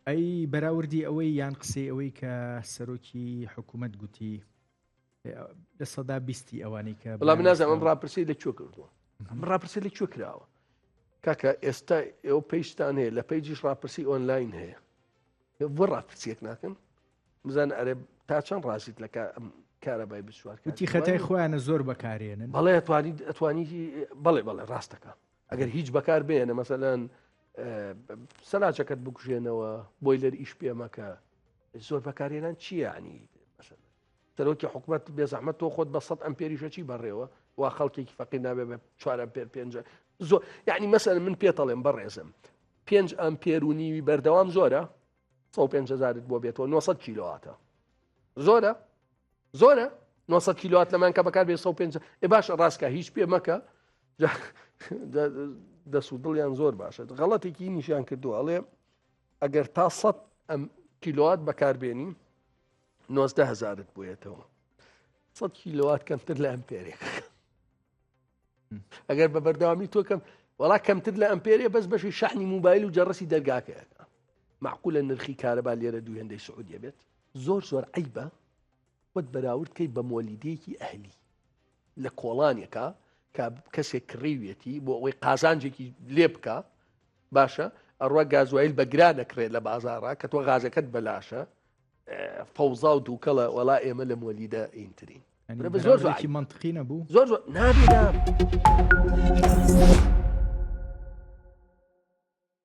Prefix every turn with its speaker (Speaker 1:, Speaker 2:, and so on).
Speaker 1: ئەی بەراوردی ئەوەی یان قسەی ئەوەی کە سەرۆکی حکوومەت گوتی لە سەدا بیستی ئەوانەی کە
Speaker 2: بەڵام نازانم ئەم ڕاپرسی لە کوێ کردووە ئەم ڕاپرسی لە کوێ کراوە کاکە ئێستا ئێوە page تان هەیە لە page یش ڕاپرسی ئۆنلاین هەیە بۆ ڕاپرسیەک ناکەن بزان ئەرێ تا چەند ڕازیت لە کارەبای 24
Speaker 1: وتی خەتای خۆیانە زۆر بەکارێنن
Speaker 2: بەڵێ ئەتوانی ئەتوانی بەڵێ بەڵێ ڕاستەکە ئەگەر هیچ بەکار بێنە مەسەلەن سەلاجەکەت بکوژێنەوە boiler ئیش پێ مەکە زۆر بەکارێنان چییە ینی سەرۆکی حکومەت بێزەحمەت تۆ خۆت بە 100 ئەمپێریشە چی بەڕێوە وا خەڵکێکی فەقیر نابێ بە 4 ئەمپێر پێنج زۆر یعنی مەسەن من پێتەڵێم بەڕێزم پێنج ئەمپێر و نیوی بەردەوام زۆرە 105 هزارت بۆ بێتەوە 900 کیلواتە زۆرە زۆرە 900 کیلوات لەمان کە بەکار بێ 105 ئێ باشە ڕاستکە هیچ پێ مەکە دەست و دڵیان زۆر باشە غەڵەتێکی نیشان کردو ئەڵێ ئەگەر تا 100 ئەم کیلوات بەکاربێنی 19 هزارت بۆیەتەوە 100 کیلوات کەمتر لە ئەمپێرێک ئەگەر بە بەردەوامی تۆ کەم وڵا کەمتر لە ئەمپێرێ بەس بەشی شەحنی موبایل و جەڕسی دەرگاکەیەکە معقولە نرخی کارەبا لێرە دوو هێندەی سعودیە بێت زۆر زۆر عیبە خۆت بەراورد کەی بە مۆلیدەیەکی ئەهلی لە کۆڵانێکا کە کەسێک کڕیویەتی بۆ ئەوەی قازانجێکی لێ بکە باشە ئەڕوا گازوایل بە گرا دەکرێت لە بازاڕا کە تۆ غازەکەت بەلاشە فەوزا و دووکەڵە وەڵا ئێمە لە مۆلیدە ئینترین زۆر
Speaker 1: زۆرێکی منطقی نەبوو
Speaker 2: زۆر زۆر نابێ.